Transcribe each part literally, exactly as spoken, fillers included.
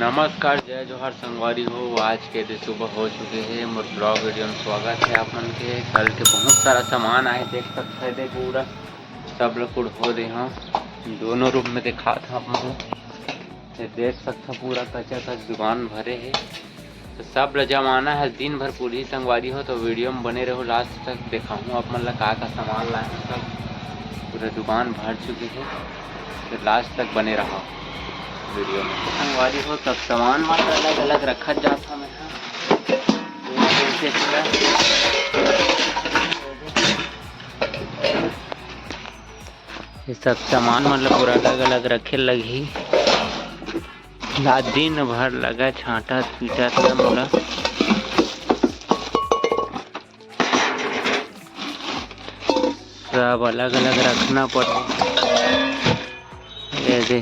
नमस्कार, जय जोहार संगवारी हो। आज के दे सुबह हो चुके हे, मोर ब्लॉग वीडियो में स्वागत हे आप मन के। कल के बहुत सारा सामान आए, देख सकते हैं, देख पूरा सब लोग कुड़ हो दे हाँ। दोनों रूम में दिखात हाँ आप मन, ये देख सकते हैं, पूरा कच्चा कच दुकान भरे हे। तो सब ल जमाना है, दिन भर पूरी संगवारी हो, तो वीडियो में बने रहो लास्ट तक। दिखाऊँ आप मन ला का का सामान लाए हैं, सब पूरा दुकान भर चुके हैं, तो लास्ट तक बने रहो वीडियो में। संगवारी हो, सब सामान मन अलग अलग रखत जात हवे हाँ। ये देख के पूरा ये सब सामान मतलब पूरा अलग अलग रखे लगही। रात दिन भर लगा छांटत पीटत ना मोला। सब अलग अलग रखना पड़े। ये दे।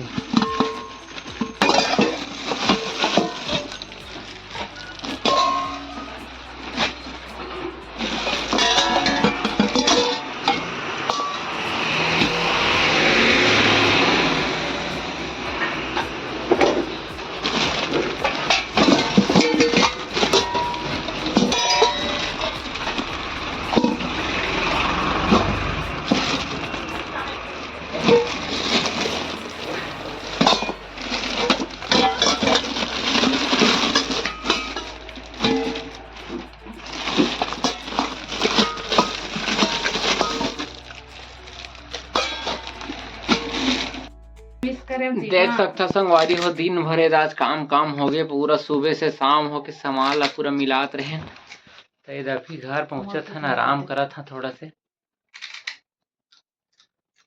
देख सकथा संगवारी हो, दिन भर एदे आज काम काम होगे, पूरा सुबह से शाम होके सामान ला पूरा मिलात रहे। तो एदे अभी घर पहुंचत हन, आराम करत हन थोड़ा से।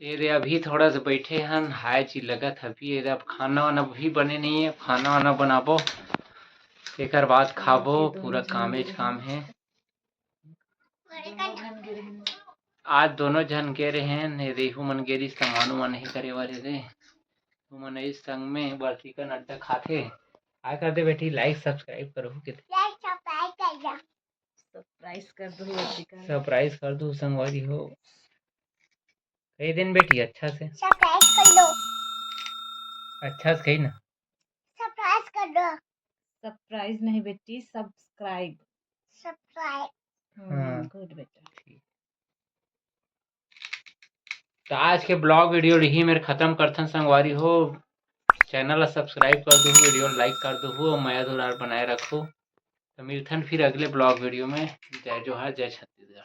एदे अभी थोड़ा से बैठे हन, हाय जी लगत हे अभी। एदे अब खाना वाना भी बने नहीं है, खाना वाना बनाबो, एकर बाद खाबो। पूरा कामेच काम है। आज दोनों झन गे रहे हैं, रेहू मन गे रहिस त मानू मन ही करे वाले रे। तुमन इस संग में बरसिकन अड्डा खाथे। काय कर दे बेटी, लाइक सब्सक्राइब करो के। लाइक सब्सक्राइब कर दो। सरप्राइज कर दो बरसिकन। सरप्राइज कर दो संगवारी हो। कही दिन बेटी अच्छा से। सरप्राइज कर लो। अच्छा से कही ना। सरप्राइज कर दो। सरप्राइज नहीं बेटी, सब्सक्राइब। सब्सक्राइब। हाँ। गुड बेटा। तो आज के ब्लॉग वीडियो यही मेर खत्म करथन संगवारी हो। चैनल ला सब्सक्राइब कर दो, वीडियो ला लाइक कर दो, मया दुलार बनाए रखो। तो मिलथन फिर अगले ब्लॉग वीडियो में। जय जोहार, जय छत्तीसगढ़।